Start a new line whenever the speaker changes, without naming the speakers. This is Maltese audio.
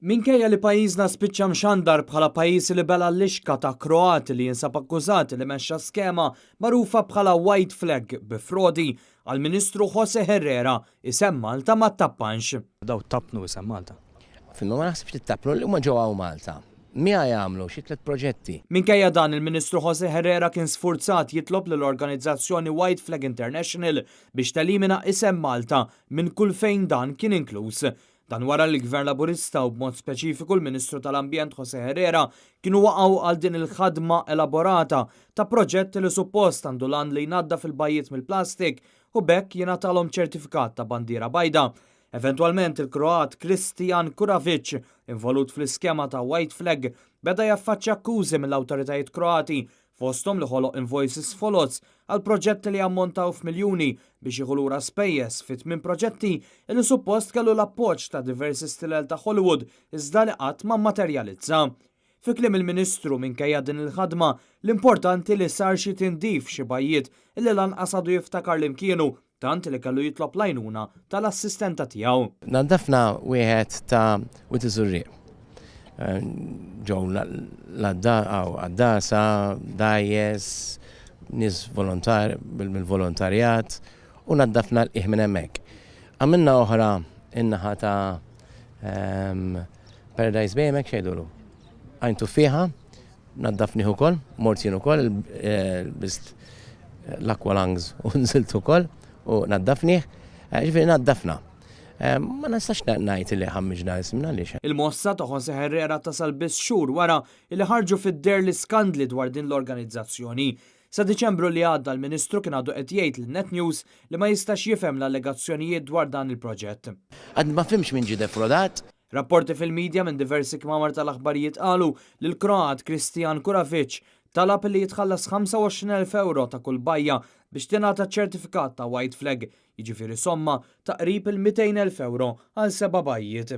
Minkejja li pajjiżna spiċċa mxandar bħala pajjiż li bela' l-lixka ta' Kroat li jinsab akkużat li mexxa skema magħrufa bħala White Flag bi frodi, għall-Ministru Jose Herrera isem Malta ma ttappanx.
Daw tappnu isem Malta.
Fimma ma naħsibx li ttappnu li huma ġew hawn Malta. Miha jagħmlu xi tlett proġetti.
Minkejja dan, il-Ministru Jose Herrera kien sfurzat jitlob lill-organizzazzjoni White Flag International biex telimina isem Malta minn kull fejn dan kien inkluż. Dan wara li l-Gvern Laburista u b'mod speċifiku l-Ministru tal-Ambjent Jose Herrera kienu waqgħu għal din il-ħadma elaborata ta' proġett li suppost għandu l-għan li jnaddaf il-bajjiet mill-plastik u b'hekk jingħatalhom ċertifikat ta' bandiera bajda. Eventwalment il-Kroat Kristijan Kuravic, involut fl-iskema ta' White Flag, beda jaffaċċja akkużi mill-awtoritajiet Kroati fosthom li ħoloq invoices foloz għal proġetti li jammontaw f'miljuni biex jieħu lura spejjeż fi tmien proġetti li suppost kellu l-appoġġ ta' diversi stilel ta' Hollywood iżda li qatt ma mmaterjalizza. Fi kliem il-Ministru, minkejja din il-ħadma, l-importanti li sar xi tindif f'xi bajjiet li lanqas għadu jiftakar li mkienu, tant li kellu jitlob l-għajnuna tal-assistenta tiegħu.
Naddafna wieħed ta' Wied iż-Żurrieq. Ġew l-għaddasa, dgħajjes, nies volontar mill-volontarjat u naddafna l-qiegħ minn hemmhekk. Għamilna oħra in-naħa ta' Paradise Bay hemmhekk x'jgħidulu? Għajn Tuffieħa. Naddafnih ukoll, mort jien ukoll, lbist l-aqualungs u nżilt ukoll u naddafnih. Ġifieri naddafna. Ma nistax ngħid li ħammiġna isimna għaliex.
Il-mossa ta' Jose Herrera tasal biss xhur wara li ħarġu fid-deher l-iskandli dwar din l-organizzazzjoni. Sa Diċembru li għadda l-Ministru kien għadu qed jgħid lil Net News li ma jistax jifhem l-allegazzjonijiet dwar dan il-proġett.
Għadni ma fhimx min ġie defrodat.
Rapporti fil-midja minn diversi kmamar tal-aħbarijiet qalu li l-Kroat Kristijan Kuravic talab li jitħallas 25,000 ewro ta' kull bajja biex tingħata ċertifikat ta' White Flag, jiġifieri somma ta' qrib il-200,000 ewro għal seba' bajjiet.